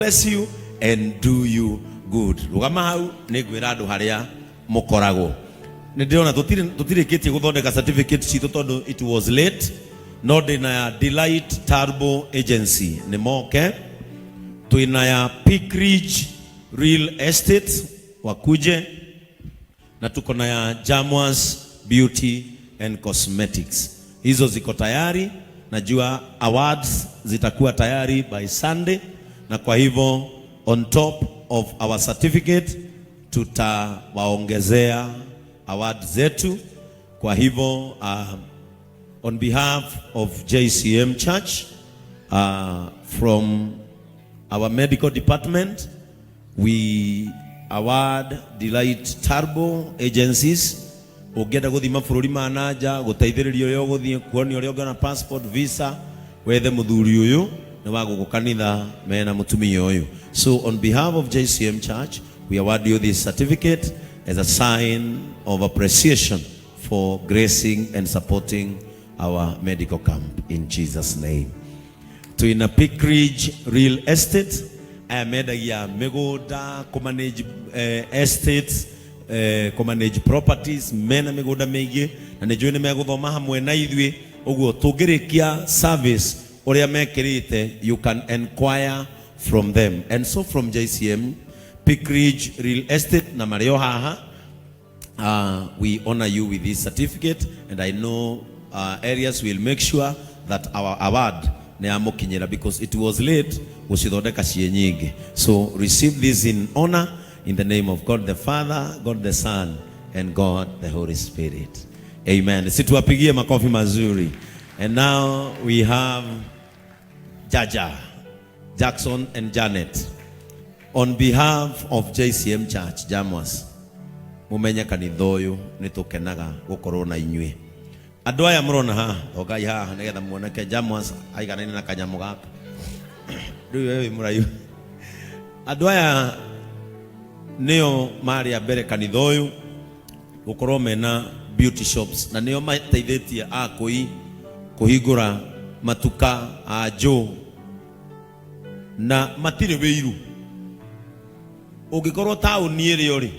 Bless you and do you good. Rũgama hau nĩ ngwĩra andũ harĩa mũkoragwo. Nĩ ndĩrona tũtirĩkĩtie gũthondeka certificate citũ tondũ it was late, no ndĩna ya Delight Turbo Agency nĩ moke, twĩna ya Peak Ridge Real Estate wakuje, na tuko na ya Jamwas Beauty and Cosmetics. Hizo ziko tayari, najua awards zitakuwa tayari by Sunday, na kwa hivyo on top of our certificate tutawaongezea award zetu. Kwa hivyo on behalf of JCM Church, from our medical department, we award Delight Turbo Agencies. Ũngĩenda gũthiĩ mabũrũri ma nanja gũteithĩrĩria ũrĩa ũgũthiĩ kuonio ũrĩa ũngĩona passport, visa, wethe mũthuri ũyũ nĩ wa gũkũ kanitha mena mũtumia ũyũ. So on behalf of JCM Church, we award you this certificate as a sign of appreciation for gracing and supporting our medical camp in Jesus' name. Twina Peak Ridge Real Estate, aya mendagia mĩgũnda, kũmanage estates, kũmanage properties, mena mĩgũnda mĩingĩ na nĩ njũĩ nĩ megũthoma hamwe na ithuĩ. Ũguo tũngĩrĩkia service ũrĩa mekĩrĩte, you can enquire from them. And so from JCM, Peak Ridge Real Estate na marĩ o haha, we honor you with this certificate, and I know areas will make sure that our award nĩ yamũkinyĩra because it was late gũcithondeka ciĩ nyingĩ. So receive this in honor in the name of God the Father, God the Son and God the Holy Spirit. Amen. Situwapigie makofi mazuri. And now we have Jaja Jackson and Janet on behalf of JCM Church Jamwas. Mumenye kanitha ũyũ nĩ tũkenaga gũkorwo na inyuĩ. Andũ aya mũrona haha, tokai haha nĩgetha muoneke Jamwas aiganaine na kanyamũ gaka. Rĩu we wĩ mũraihu. Andũ aya nĩo marĩ a mbere kanitha ũyũ gũkorwo mena beauty shops, na nĩo mateithĩtie akũi kũhingũra matuka a njũ, na matirĩ wĩiru. Ũngĩkorwo taũni ĩrĩa ũrĩ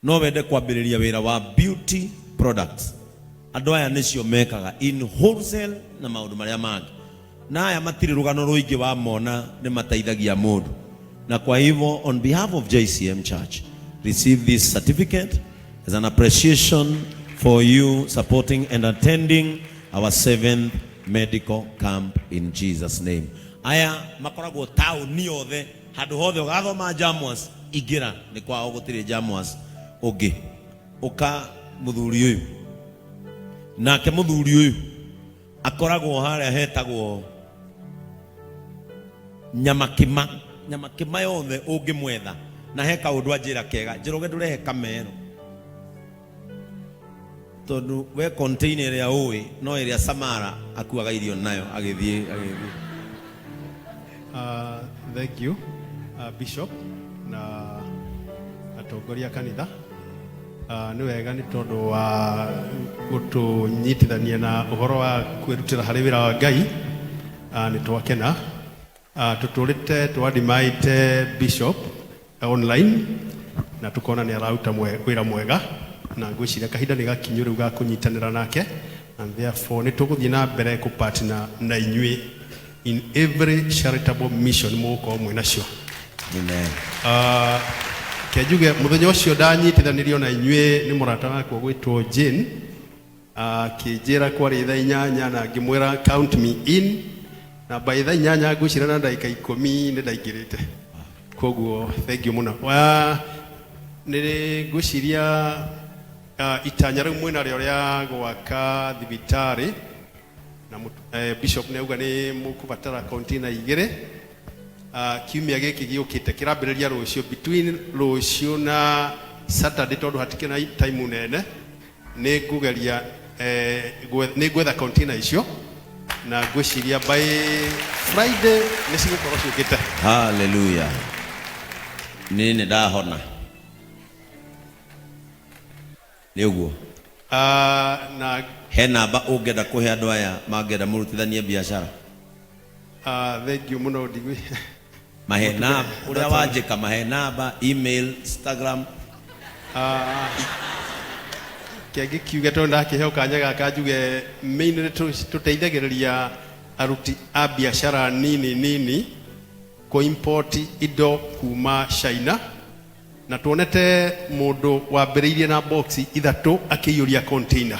no wende kwambĩrĩria wĩra wa beauty products, andũ aya nĩcio mekaga in wholesale na maũndũ marĩa mangĩ. Na aya matirĩ rũgano rũingĩ wa mona, nĩ mateithagia mũndũ. Na kwa hivyo on behalf of JCM Church, receive this certificate as an appreciation for you supporting and attending our seventh medical camp in Jesus' name. Aya makoragwo taũni yothe, handũ hothe ũgathoma Jamwas, ingĩra nĩ kwao, gũtirĩ Jamwas ũngĩ. Ũka mũthuri ũyũ, nake mũthuri ũyũ akoragwo harĩa hetagwo Nyamakima. Nyamakima yothe ũngĩmwetha na he kaũndũ anjĩra kega, Njoroge, ndũrehe kamero tondũ we container ĩrĩa ũĩ no ĩrĩa Samara akuaga irio nayo agĩthiĩ agĩthiĩ. Thank you, Bishop na atongoria a kanitha. Nĩ wega nĩ tondũ wa gũtũnyitithania na ũhoro wa kwĩrutĩra harĩ wĩra wa Ngai. Nĩ twakena. Tũtũrĩte twandimaĩte Bishop online na tukona nĩ araruta wĩra mwega, na ngwĩciria kahinda nĩ gakinyu rĩu ga kũnyitanĩra nake, and therefore nĩ tũgũthiĩ na mbere kũpartner na inyuĩ in every charitable mission mũgũkorwo mwĩ nacio. Amen. Ke njuge mũthenya ũcio ndanyitithanirio na inyuĩ nĩ mũrata wakwa gwĩtwo Jane, akĩnjĩra kwarĩ thaa 8 na ngĩmwĩra, "Count me in," na by thaa 8 ngwĩciria na ndagĩka 10 nĩ ndaingĩrĩte. Koguo thank you mũno. Wa nĩ ngwĩciria itanya rĩu mwĩna rĩo rĩa gwaka thibitarĩ na Bishop nĩ auga nĩ mũkũbatara container 2. Kiumia gĩkĩ gĩũkĩte kĩrambĩrĩria rũciũ, between rũciũ na Saturday, tondũ hatikĩrĩ na time nene, nĩ ngũgeria nĩ ngwetha container icio na ngwĩciria by Friday nĩ cigũkorwo ciũkĩte. Haleluya. Niĩ nĩ ndahona nĩ ũguo. Na he namba ũngĩenda kũhe andũ aya mangĩenda mũrutithanie biacara? Thank you mũno. Ndigwi Mahe namba ũrĩa wanjĩka, mahe namba, email, Instagram. Kĩangĩ kiuge tondũ ndakĩheo kanya gaka njuge mainly tũteithagĩrĩria aruti a biacara nini nini kũ import indo kuma China, na tuonete mũndũ wambĩrĩirie na box ithatũ akĩiyũria container.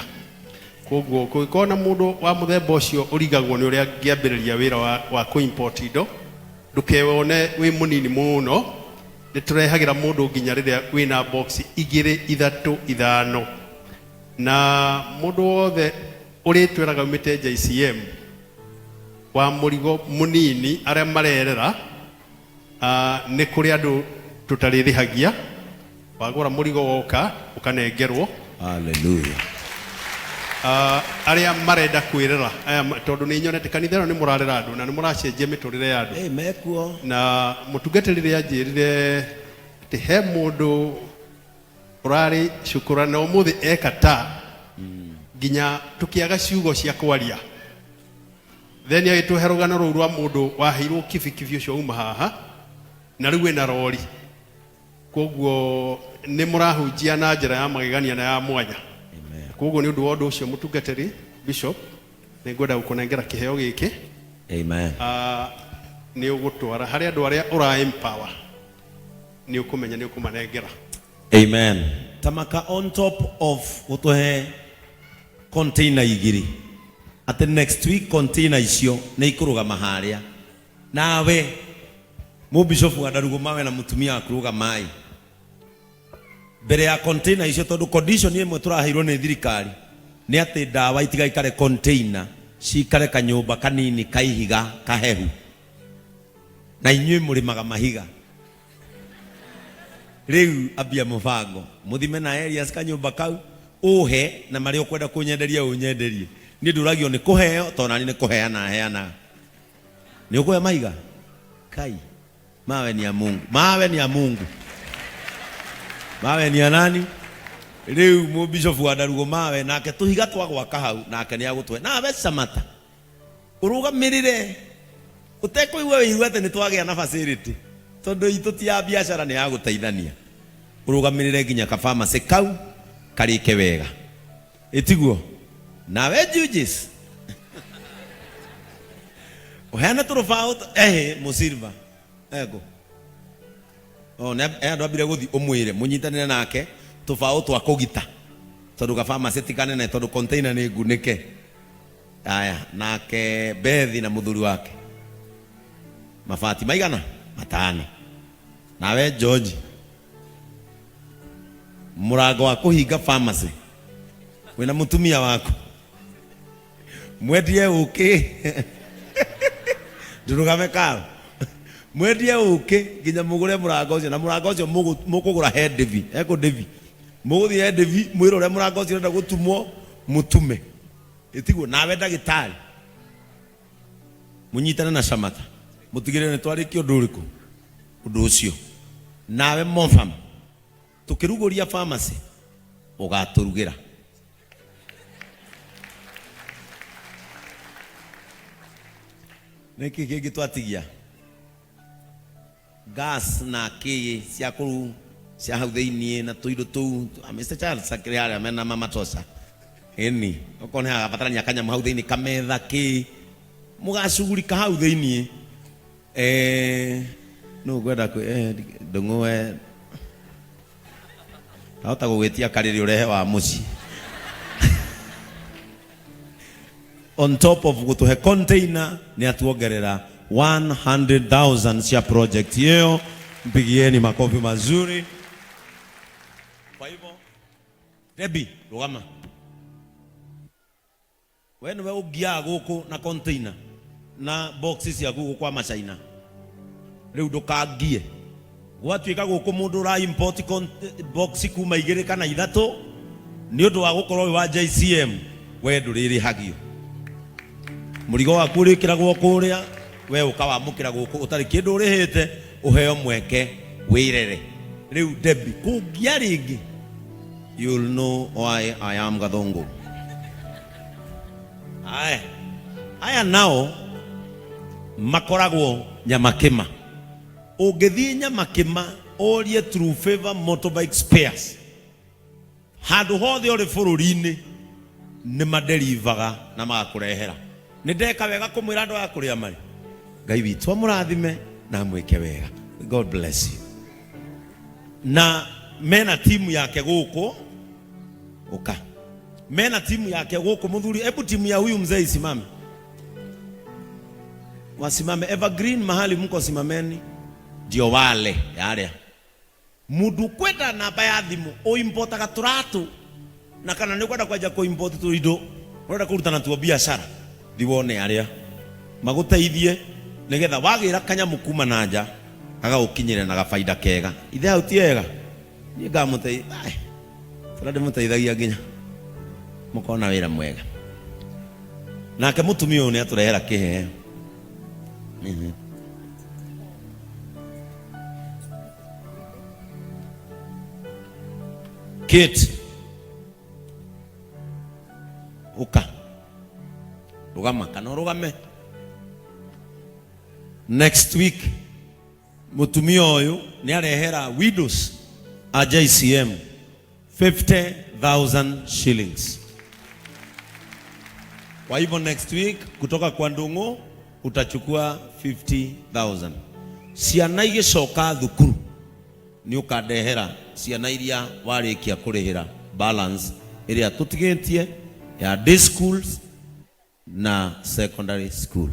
Koguo kũngĩkorwo na mũndũ wa mũthemba ũcio ũrigagwo nĩ ũrĩa angĩambĩrĩria wĩra wa kũ import indo, ndũkewone wĩ mũnini mũno. Nĩ tũrehagĩra mũndũ nginya rĩrĩa wĩna box igĩrĩ, ithatũ, ithano. Na mũndũ wothe ũrĩtwĩraga umĩte JCM wa mũrigo mũnini arĩa marerera, nĩ kũrĩ andũ tũtarĩrĩhagia. Wagũra mũrigo woka ũkanengerwo. Hallelujah. Arĩa marenda kwĩrera aya, tondũ nĩ nyonete kanitha ĩno nĩ mũrarera andũ na nĩ mũracenjia mĩtũrĩre ya andũ. Hey, mekuo. Na mũtungatĩri rĩrĩa anjĩrire atĩ he mũndũ ũrarĩ cukura na ũmũthĩ eka ta nginya tũkĩaga ciugo cia kwaria, then agĩtũhe rũgano rũu rwa mũndũ waheirwo kibikibi ũcio uma haha na rĩu ĩna rori. Koguo nĩ mũrahunjia na njĩra ya magegania na ya mwanya. Amen. Koguo nĩ ũndũ wa ũndũ ũcio, mũtungatĩri bishop, nĩ ngwenda gũkũnengera kĩheo gĩkĩ. Amen. Nĩ ũgũtwara harĩ andũ arĩa ũra empower, nĩ ũkũmenya nĩ ũkũmanengera. Amen. Tamaka on top of gũtũhe container igĩrĩ, atĩ next week container icio nĩ ikũrũgama harĩa, nawe mũbishofu wa Ndarugo mawe na mũtumia waku rũgamai mbere ya container icio, tondũ condition ĩmwe tũraheirwo nĩ thirikari nĩ atĩ ndawa itigaikare container, cikare kanyũmba kanini kaihiga kahehu, na inyuĩ mũrĩmaga mahiga. Rĩu ambia mũbango mũthime na Elias kanyũmba kau ũhe na marĩa ũkwenda kũnyenderia ũnyenderie. Niĩ ndũragio nĩ kũheo, tondũ nani nĩ kũheana heana. Nĩ ũkũhe mahiga kai? Mawe ni ya Mungu, mawe ni ya Mungu, mawe ni ya nani? Rĩu mũbishofu wa Ndarugo mawe nake tũhiga twa gwaka hau nake nĩ agũtũhe. Nawe Samata ũrũgamĩrĩre ũtekũigua wĩiru atĩ nĩ twagĩa na facility, tondũ itũ ti ya biacara, nĩ ya gũteithania. Ũrũgamĩrĩre nginya ka pharmacy kau karĩke wega, ĩtiguo? Nawe Judges ũheane tũrũbaũ ehe mũsilva ego o nĩ andũ ambire gũthi ũmwĩre mũnyitanĩre nake tũbaũ twa kũgita, tondũ ka pharmacy ti kanene, tondũ container nĩ ngunĩke. Aya, nake Bethi na mũthuri wake mabati maigana matano. Nawe George mũrango wa kũhinga pharmacy wĩna mũtumia waku mwendie ũkĩ, ndũrũgame karo, mwendie ũkĩ nginya mũgũre mũrango ũcio, na mũrango ũcio mũkũgũra he Devi, ekũ Devi, mũgũthiĩ he Devi mwĩre ũrĩa mũrango ũcio ũrenda gũtumwo, mũtume, ĩtiguo? Nawe ndagĩtarĩ mũnyitane na Samata mũtigĩrĩre nĩ twarĩkia ũndũ ũrĩkũ, ũndũ ũcio. Nawe Mofam, tũkĩrugũria pharmacy ũgatũrugĩra. Nĩkĩ kĩngĩ twatigia? Gas na kĩ cia kũru cia hau thĩiniĩ na tũindo tũu. Mr Charles akĩrĩ harĩa mena mama Tosha, ĩni okorwo nĩ hagabatarania kanyamũ hau thĩiniĩ, kametha, kĩ mũgacugurika hau thĩiniĩ. Nũ ngwenda kwĩ ndũng'ũwe ndahota gũgwĩtia karĩrĩ ũrehe wa mũciĩ. On top of gũtũhe container, nĩ atuongerera 100,000 cia project ĩyo. Mpigieni makofi mazuri. Kwa hivyo Debbie, rũgama we nĩwe ũngiaga gũkũ na container na box ciaku gũkũ kwa macaina. Rĩu ndũkangie gwatuĩka gũkũ mũndũ ũra import box kuma igĩrĩ kana ithatũ nĩ ũndũ wa gũkorwo wĩ wa JCM, we ndũrĩrĩhagio. Mũrigo waku ũrĩkĩragwo kũrĩa, we ũkawamũkĩra gũkũ ũtarĩ kĩndũ ũrĩhĩte, ũheo mweke wĩrere. Rĩu Debbie, kũngia rĩngĩ, you'll know why I am Gathongo. Aya, aya nao makoragwo Nyamakĩma. Ũngĩthiĩ Nyamakĩma ũrie True Favor Motorbike Spares, handũ hothe ũrĩ bũrũri-inĩ nĩ maderivaga na magakũrehera. Nĩ ndeka wega kũmwĩra andũ aya kũrĩa marĩ. Ngai witũ amũrathime na amwĩke wega. God bless you. Na mena timu yake gũkũ ũka, mena timu yake gũkũ mũthuri. Hebu timu ya huyu mzee isimame, wasimame. Evergreen mahali mko simameni, ndio wale yaria mundu kwenda namba ya thimu uimpotaga turatu na kana ni kwenda kwanja kuimport tuindo urenda kuruta natuo biashara, thi wone aria maguteithie nigetha wagira kanyamu kuma na nja gagaukinyire na gabaida kega. Ithe hau ti ega, niĩ ngamũteithia tũrĩa ndĩmũteithagia nginya mũkona wĩra mwega. Nake mũtumia ũyũ nĩ atũrehera kĩheo. Kate, ũka rũgama kana ũrũgame. Next week mũtumia ũyũ nĩ arehera widows a JCM 50,000 shillings. Kwa hivyo next week kutoka kwa Ndung'u utachukua 50,000. Ciana igĩcoka thukuru nĩ ũkandehera ciana iria warĩkia kũrĩhĩra balance ĩrĩa tũtigĩtie ya day schools na secondary school.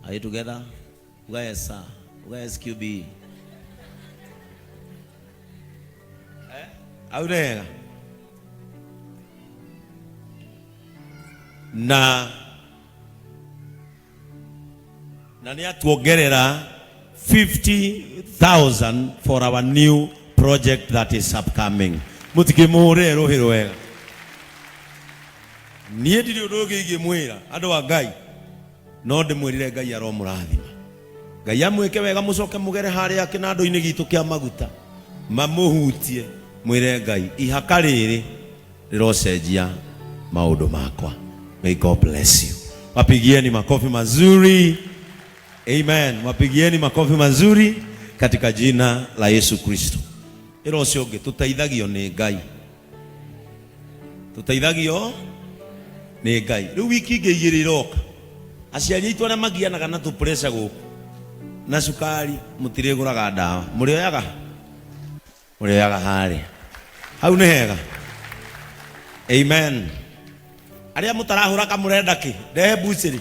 Are you together? Uga yes sir. Uga SQB. Aurega. Na nĩ atuongerera 50,000 for our new project that is upcoming. Mutikĩmũhũrĩre rũhĩ rwega. Niĩ ndirĩ ũndũ ũngĩ ingĩmwĩra andũ a Ngai, no ndĩmwĩrire Ngai aromũrathima. Ngai amwĩke wega, mũcoke mũgere harĩa kĩnandũ-inĩ gitũ kĩa maguta, mamũhutie, mwĩre Ngai ihaka rĩrĩ rĩrocenjia maũndũ makwa. May God bless you. Wapigieni makofi mazuri. Amen. Wapigieni makofi mazuri katika jina la Yesu Kristo. Ĩra ũcio ũngĩ, tũteithagio nĩ Ngai. Tũteithagio nĩ Ngai. Rĩu wiki ingĩ igĩrĩ iroka, aciari aitũ arĩa magianaga na tũpressure gũkũ na cukari, mũtirĩgũraga ndawa, mũrĩoyaga mũrĩoyaga harĩa hau nĩ hega. Amen. Arĩa mũtarahũra kamũrenda kĩ ndehe mbucĩrĩ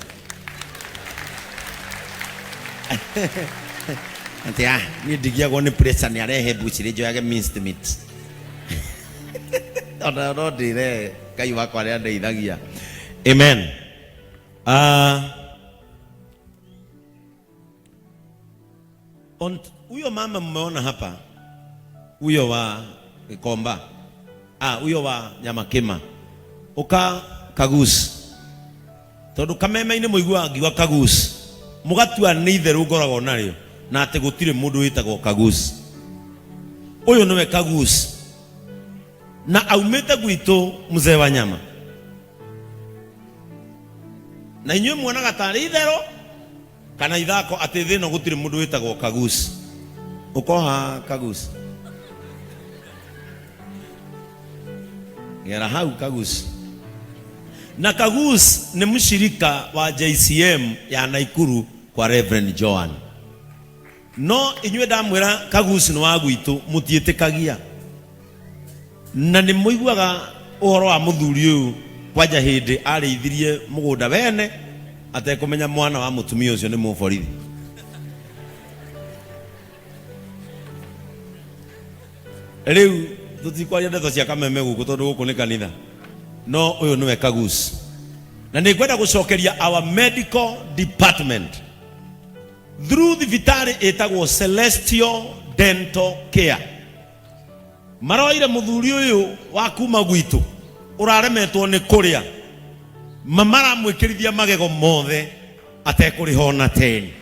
atĩ ah, niĩ ndigiagwo nĩ pressure, nĩ arehe mbucĩrĩ njoyage minced meat. Ona no ndĩre Ngai wakwa arĩa ndeithagia. Amen. Huyo mama mmeona hapa, huyo wa Gikomba, huyo wa Nyamakima, uka Kagusi, tondu kameme-inĩ mũiguaga ngiuga Kagusi, mũgatua nĩ itherũ ngoragwo narĩo, na atĩ gũtirĩ mũndũ wĩtagwo Kagusi. Ũyũ nĩwe Kagusi, na aumĩte gwitũ mzee wa nyama. Na inyuĩ muonaga tarĩ itherũ kana ithako atĩ thĩ ĩno gũtirĩ mũndũ wĩtagwo Kagusi. Ũkoha Kagusi, gera hau Kagusi. Na Kagusi nĩ mshirika wa JCM ya Naikuru kwa Reverend Joan. No inyuĩ ndamwĩra Kagusi nĩ wa gwitũ mũtiĩtĩkagia. Na nĩ mũiguaga ũhoro wa mũthuri ũyũ kwanja hĩndĩ arĩithirie mũgũnda wene atekũmenya mwana wa mũtumia ũcio nĩ mũborithi. Rĩu tũtikwaria ndeto cia kameme gũkũ tondũ gũkũ nĩ kanitha, no ũyũ nĩwe Kagusi. Na nĩ ngwenda gũcokeria our medical department through thibitarĩ ĩtagwo Celestial Dental Care. Maroire mũthuri ũyũ wa kuma gwitũ ũraremetwo nĩ kũrĩa, maramwĩkĩrithia magego mothe atekũrĩha ona teni.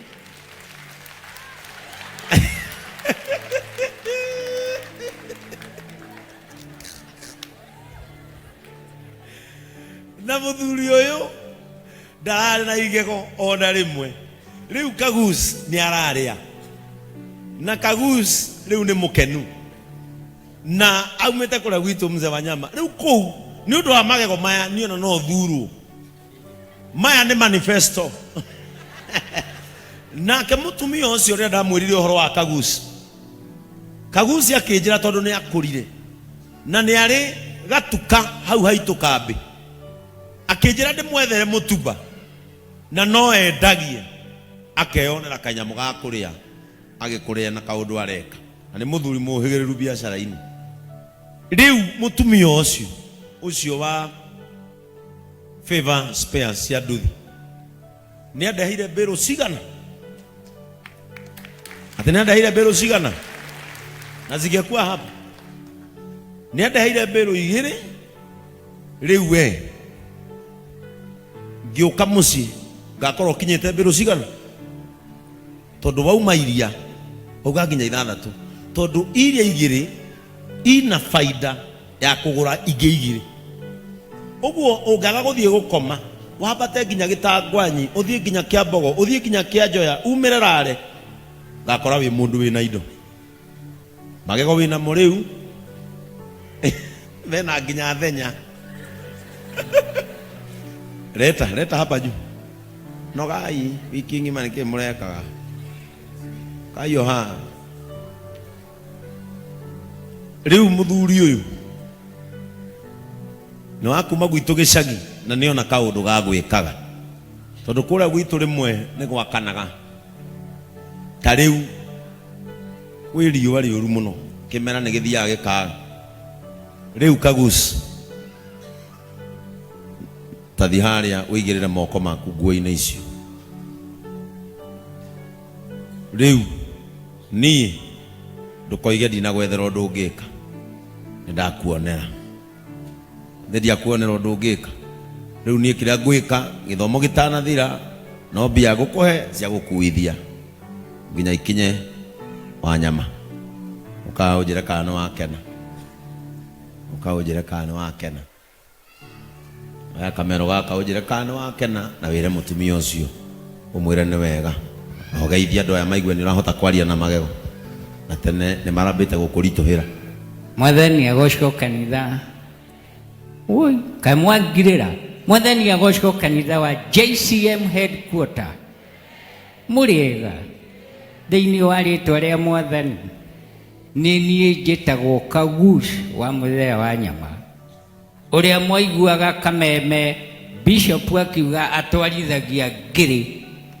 Na mũthuri ũyũ ndararĩ na igego ona rĩmwe. Rĩu Kagusi nĩ ararĩa. Na Kagus rĩu nĩ mũkenu na aumĩte kũrĩa gwitũ mzee wa nyama. Rĩu kũu nĩ ũndũ wa magego maya niĩ ona no thurwo. Maya nĩ manifesto. Nake mũtumia ũcio ũrĩa ndamwĩrire ũhoro wa Kagus, Kagusi akĩnjĩra tondũ nĩ akũrire na nĩ arĩ gatuka hau haitũ kambĩ, akĩnjĩra ndĩmwethere mũtumba na no endagie akeyonera kanyamũ ga kũrĩa agĩkũrĩa na kaũndũ areka, na nĩ mũthuri mũhĩgĩrĩru biacara-inĩ. Rĩu mũtumia ũcio ũcio wa Favor Spares cia nduthi nĩ andeheire mbĩrũ cigana atĩ nĩ andeheire mbĩrũ cigana na zingekuwa hapa nĩ andeheire mbĩrũ igĩrĩ. Rĩu we ngĩũka mũciĩ ngakorwo kinyĩte mbĩrũ cigana, tondũ wauma iria wauga nginya ithathatũ, tondũ iria igĩrĩ ina baida ya kũgũra ingĩ igĩrĩ. Ũguo ũngĩaga gũthiĩ gũkoma wambate nginya gĩtangwanyi, ũthiĩ nginya kĩambogo, ũthiĩ nginya kĩanjoya, umĩre rare, ngakora wĩ mũndũ wĩna indo magego wĩnamo rĩu mena nginya thenya. Leta leta hapa juu nogai wiki ng'ima nĩkĩ mũrekaga kaiyo haha. Rĩu mũthuri ũyũ nĩ wa kuma gwitũ gĩcagi na nĩona kaũndũ ga gwĩkaga, tondũ kũrĩa gwitũ rĩmwe nĩ gwakanaga ta rĩu kwĩ riũa rĩũru mũno, kĩmera nĩ gĩthiaga gĩkaga. Rĩu Kagus, tathi harĩa ũigĩrĩre moko maku nguo-inĩ icio. Rĩu niĩ ndũkoige ndinagwethera ũndũ ũngĩka, nĩ ndakuonera nĩ ndiakuonera ũndũ ũngĩka. Rĩu niĩ kĩrĩa ngwĩka, gĩthomo gĩtanathira no mbia ngũkũhe cia gũkuithia nginya ikinye Wanyama. Ũkaũnjĩre kana nĩ wakena, ũkaũnjĩre kana nĩ wakena. Oya kamero gaka ũnjĩre kana nĩ wakena, na wĩre mũtumia ũcio ũmwĩre nĩ wega, na ũgeithie andũ aya maigue nĩ ũrahota kwaria na magego, na tene nĩ marambĩte gũkũritũhĩra. Mwathani agocwo kanitha. Ui, kaĩ mwangirĩra. Mwathani agocwo kanitha wa JCM headquarter. Mũrĩega thĩinĩ wa rĩtwa rĩa Mwathani. Nĩ niĩ njĩtagwo Kagush wa mũthee wa nyama. Ũrĩa mwaiguaga kameme bishop akiuga atwarithagia ngĩrĩ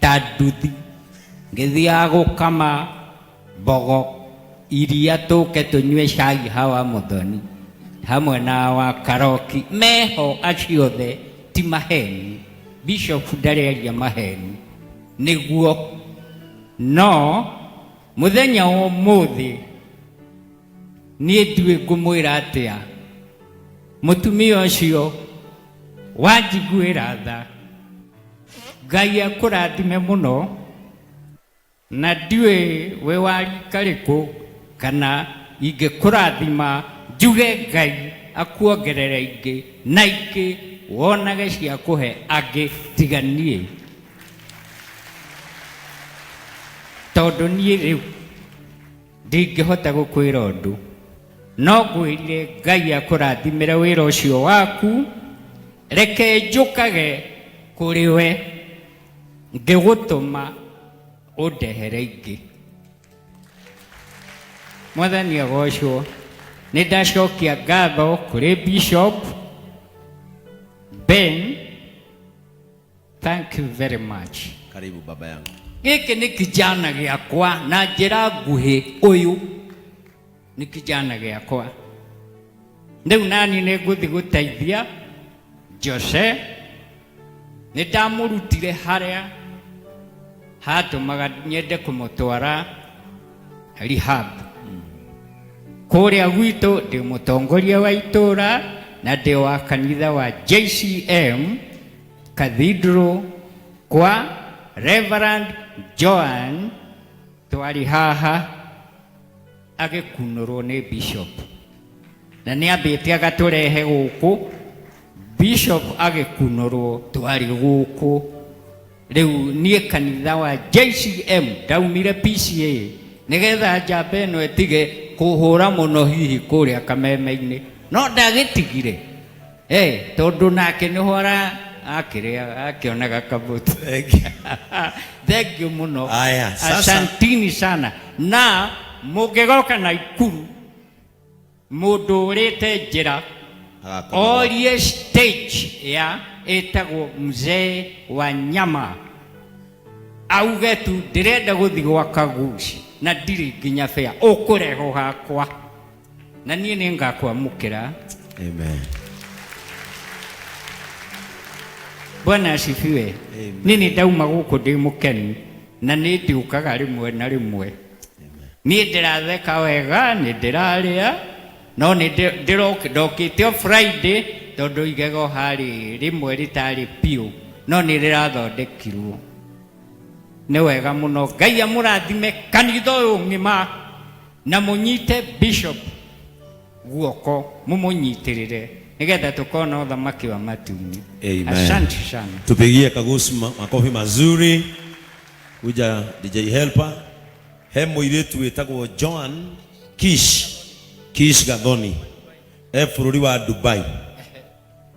ta nduthi. Ngĩthiaga gũkama mbogo iria tũke tũnyue cai hawa Mũthoni hamwe na wa Karoki. Meho acio othe ti maheni. Bishop ndarĩaria maheni. Nĩguo. No mũthenya wa ũmũthĩ niĩ ndiũĩ ngũmwĩra atĩa. Mũtumia ũcio wanjiguĩra tha, Ngai akũrathime mũno, na ndiũĩ wĩ wa rika rĩkũ, kana ingĩkũrathima njuge Ngai akuongerere ingĩ na ingĩ wonage cia kũhe angĩ tiga niĩ. Tondũ niĩ rĩu ndingĩhota gũkwĩra ũndũ, no ngwĩrire Ngai akũrathimĩre wĩra ũcio waku, reke njũkage kũrĩ we ngĩgũtũma ũndehere ingĩ. Mwathani agocwo. Nĩ ndacokia ngatho kũrĩ Bishop Ben. Thank you very much. Karibu baba yangu. Gĩkĩ nĩ kijana gĩakwa na njĩra nguhĩ, ũyũ nĩ kijana gĩakwa. Rĩu nani nĩ ngũthiĩ gũteithia Jose, nĩ ndamũrutire harĩa hatũmaga nyende kũmũtwara rehab. Kũrĩa gwitũ ndĩ mũtongoria wa itũra na ndĩ wa kanitha wa JCM Cathedral kwa Reverend Joan, twarĩ haha agĩkunũrwo nĩ bishop, na nĩ ambĩte agatũrehe gũkũ. Bishop agĩkunũrwo twarĩ gũkũ. Rĩu niĩ kanitha wa JCM ndaumire PCA. Nĩgetha njamba ĩno ĩtige kũhũra mũno hihi kũrĩa kameme-inĩ. No ndagĩtigire. Eh, tondũ nake nĩho ara akĩrĩa akĩonaga kamũtĩ. Thank you. Thank you mũno. Aya, sasa- Asantini sana. Na mũngĩgoka Naikuru mũndũ ũrĩte njĩra Agakorwo- orie stage ya ĩtagwo mzee wa nyama auge tu ndĩrenda gũthiĩ gwa kaguci na ndirĩ nginya bea ũkũrehwo hakwa na niĩ nĩ ngakwamũkĩra. Amen. Bwana asifiwe. Amen. Niĩ nĩ ndauma gũkũ ndĩ mũkenu na nĩ ndiũkaga rĩmwe na rĩmwe. Niĩ ndĩratheka wega, nĩ ndĩrarĩa no nĩ ndokĩte o Friday tondũ igego harĩ rĩmwe rĩtarĩ piũ no nĩ rĩrathondekirwo. Nĩ wega mũno. Ngai amũrathime kanitha ũyũ ng'ima na mũnyite bishop guoko mũmũnyitĩrĩre nĩgetha tũkona ũthamaki wa matu-inĩ. Amen. Asante sana. Tupigie Kagusi makofi mazuri. Kuja DJ Helper. He mũirĩtu wĩtagwo Joan Kish Kish Gathoni e bũrũri wa Dubai.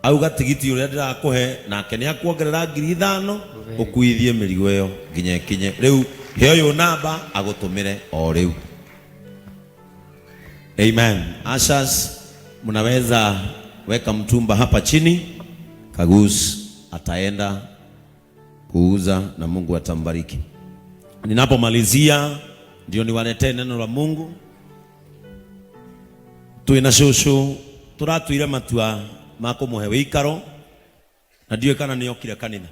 Auga tigiti ũrĩa ndĩrakũhe nake nĩ akuongerera 5,000 ũkuithie mĩrigo ĩyo nginya ĩkinye. Rĩu he ũyũ namba agũtũmĩre o rĩu. Amen. Ushers, mnaweza weka mtumba hapa chini. Kagus ataenda kuuza na Mungu atambariki. Ninapomalizia ndio niwaletee neno la Mungu. Twina cucu turatuire matua ma kumuhe wikaro na ndiũĩ kana nĩokire kanitha.